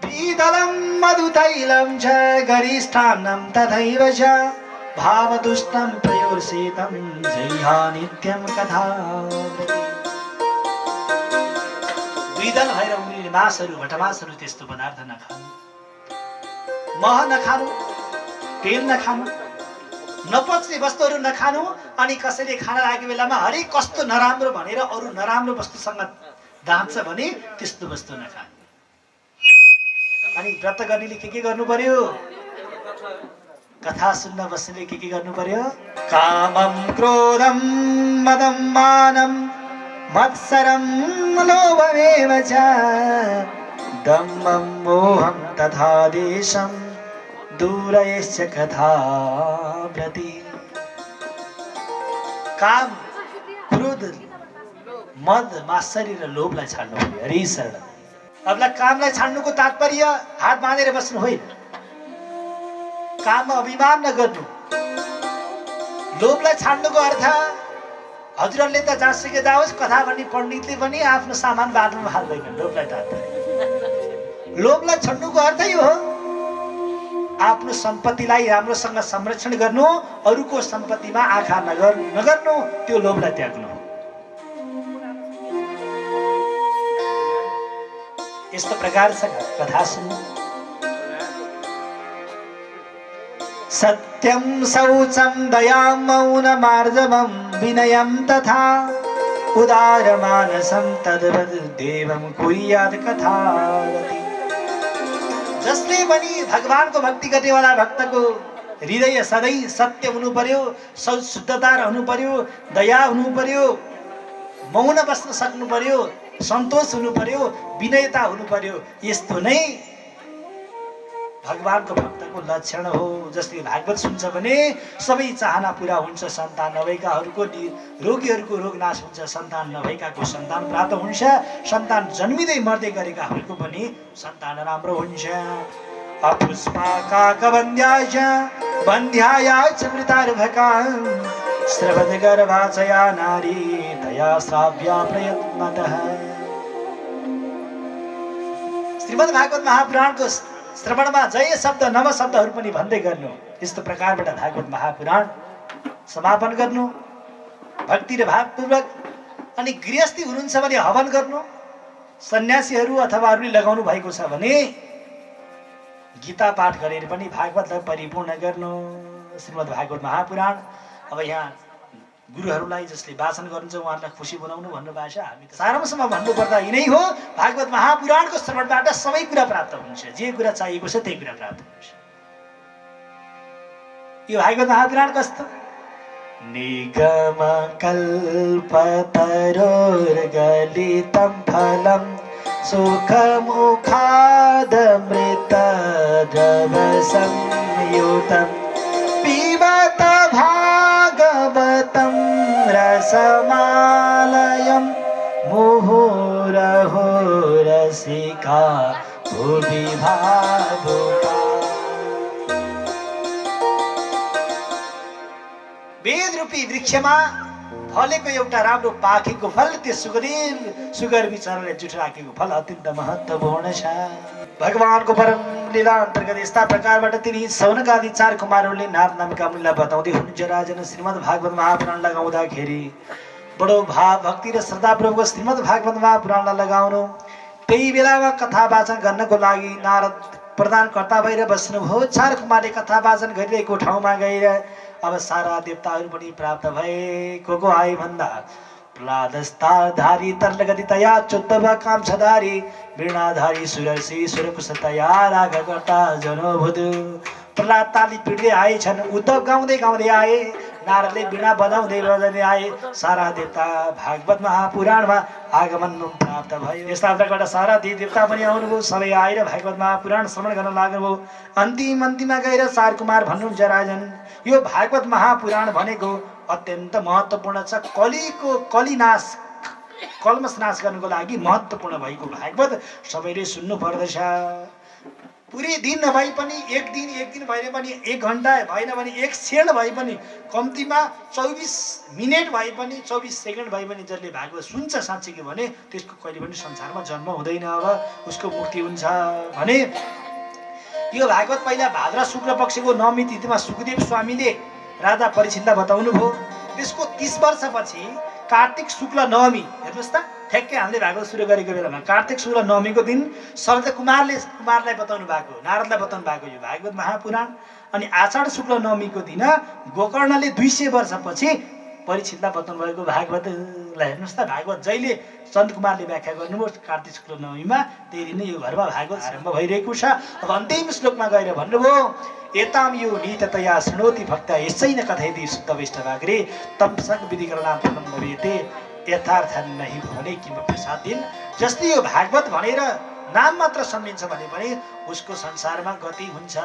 शीतलं मधुतैलं च गरिष्ठान्नं तथैव च भावदुष्टं प्रयोर्षितं जय्या नित्यं कथा। द्विदल भएर उम्रिने मासहरू भटमासहरू त्यस्तो पदार्थ नखानु, मह नखानु, तेल नखानु, नपच्ने वस्तुहरू नखानु, अनि कसैले खान लागेको बेलामा हरे कस्तो नराम्रो भनेर अरू नराम्रो वस्तुसँग दाँच्छ भने त्यस्तो वस्तु नखानु। अनि व्रत गर्नेले के गर्नु पर्यो? कथा सुन्न बस्नेले के गर्नु पर्यो? कामं क्रोधं मदं मानं मत्सरं लोभमेव च दम्भं मोहं तथा देशं दूरयश्च कथा व्रति। काम, क्रोध, मद, मात्सर्य र लोभलाई छाड्नु पर्यो। हरि शरण। अबलाई कामलाई छाड्नुको तात्पर्य हात बाँधेर बस्नु होइन, काममा अभिमान नगर्नु। लोभलाई छाड्नुको अर्थ हजुरहरूले त जहाँसुकै जाओस् कथा भन्ने पण्डितले पनि आफ्नो सामान बाटोमा हाल्दैन। लोभलाई तात्पर्य, लोभलाई छाड्नुको अर्थ यो हो आफ्नो सम्पत्तिलाई राम्रोसँग संरक्षण गर्नु, अरूको सम्पत्तिमा आँखा नगर्नु, त्यो लोभलाई त्याग्नु। यस्तो प्रकारसँग कथा सुन्नु। सत्यं शौचं दयां मौनमार्जवं विनयं तथा उदारमानसं तद्वद् देवं कुर्यात् कथावती। जसले पनि भगवानको भक्ति गर्नेवाला भक्तको हृदय सधैँ सत्य हुनु पर्यो, शुद्धता रहनु पर्यो, दया हुनु पर्यो, मौन बस्न सक्नु पर्यो, सन्तोष हुनु पर्यो, विनयता हुनु पर्यो। यस्तो नै भगवानको भक्तको लक्षण हो। जसले भागवत सुन्छ भने सबै चाहना पूरा हुन्छ, सन्तान नभएकाहरूको रोगीहरूको रोग नाश हुन्छ, सन्तान नभएकाको सन्तान प्राप्त हुन्छ, सन्तान जन्मिँदै मर्दै गरेकाहरूको पनि सन्तान राम्रो हुन्छ। अपुष्पाकाकवन्द्याय वन्द्याय च मृतार्भका स्रवद्गर्भाचया नारी तया श्राव्या प्रयत्नतः। श्रीमद् भागवत महापुराणको श्रवणमा जय शब्द नम शब्दहरू पनि भन्दै गर्नु। यस्तो प्रकारबाट भागवत महापुराण समापन गर्नु भक्ति र भावपूर्वक। अनि गृहस्थी हुनुहुन्छ भने हवन गर्नु, सन्यासीहरू अथवा अरूले लगाउनु भएको छ भने गीता पाठ गरेर पनि भागवतलाई परिपूर्ण गर्नु। श्रीमद् भागवत महापुराण। अब यहाँ गुरुहरूलाई जसले वाचन गर्नुहुन्छ उहाँहरूलाई खुसी बनाउनु भन्नुभएको छ। हामी सारांशमा भन्नुपर्दा यिनै हो, भागवत महापुराणको श्रवणबाट सबै कुरा प्राप्त हुन्छ, जे कुरा चाहिएको छ त्यही कुरा प्राप्त हुन्छ। यो भागवत महापुराण कस्तो? निगम कल्पतरोर्गलितं फलं सुखमुखादमृत द्रवसंयुतं पिबत भागवतं रसमालयं मुहुरहो रसिका भुवि भावुका। वेद रूपी वृक्षमा फलेको एउटा राम्रो पाकेको फल, त्यो सुगर विचारले जुठ राखेको फल अत्यन्त महत्त्वपूर्ण छ। भगवानको परम लीला अन्तर्गत यस्ता प्रकारबाट तिनी सौनकादि 4 कुमारहरूले नारद नामका मुनिलाई बताउँदै हुनुहुन्छ। राजन श्रीमद् भागवत महापुराण लगाउँदाखेरि बडो भाव भक्ति र श्रद्धापूर्वक श्रीमद् भागवत महापुराणलाई लगाउनु। त्यही बेलामा कथा वाचन गर्नको लागि नारद प्रदानकर्ता भएर बस्नुभयो। 4 कुमारले कथा वाचन गरिरहेको ठाउँमा गएर अब सारा देवताहरू पनि प्राप्त भए। को आए भन्दा प्रह्लादस्ताधारी तरलगतितया चोत्तव कामछधारी वीणाधारी सुरसी सुरकुशतया रागकर्ता जनोभुद। प्रह्लाद ताली पिट्दै आएछन्, उद्धव गाउँदै गाउँदै आए, नारदले वीणा बजाउँदै बजाउँदै आए। सारा देवता भागवत महापुराणमा आगमन प्राप्त भयो। यस्ता प्रकारबाट सारा देवता पनि आउनुभयो। सबै आएर भागवत महापुराण श्रवण गर्न लाग्नुभयो। अन्तिममा गएर 4 कुमार भन्नुहुन्छ, राजन यो भागवत महापुराण भनेको अत्यन्त महत्त्वपूर्ण छ। कल्मस नाश गर्नको लागि महत्त्वपूर्ण भएको भागवत सबैले सुन्नु पर्दछ। पुरै दिन नभए पनि एक दिन भएन पनि 1 घन्टा भएन भने 1 क्षण भए पनि कम्तीमा 24 मिनेट भए पनि 24 सेकेन्ड भए पनि जसले भागवत सुन्छ साँच्चै भने त्यसको कहिले पनि संसारमा जन्म हुँदैन, अब उसको मुक्ति हुन्छ भने यो भागवत पहिला भाद्र शुक्ल पक्षको नवमी तिथिमा सुखदेव स्वामीले राजा परीक्षितलाई बताउनु भयो। त्यसको 30 वर्षपछि कार्तिक शुक्ल नवमी, हेर्नुहोस् त ठ्याक्कै हामीले भागवत सुरु गरेको बेलामा कार्तिक शुक्ल नवमीको दिन शरद कुमारलाई बताउनु भएको, नारदलाई बताउनु भएको यो भागवत महापुराण। अनि आषाढ शुक्ल नवमीको दिन गोकर्णले 200 वर्षपछि परीक्षितलाई बताउनु भएको भागवतलाई। हेर्नुहोस् त भागवत जहिले सन्त कुमारले व्याख्या गर्नुभयो कार्तिक शुक्ल नवमीमा, त्यही दिन यो घरमा भागवत आरम्भ भइरहेको छ। अब अन्तिम श्लोकमा गएर भन्नुभयो एताम यो नीततया शृणोति भक्त यसैन कथयति शुद्ध वैष्णवाग्रे तपसक विधिकरणार्थं नवेते यथार्थ नहि भने किम प्रसादिन। जसले यो भागवत भनेर नाम मात्र सम्झिन्छ भने पनि उसको संसारमा गति हुन्छ।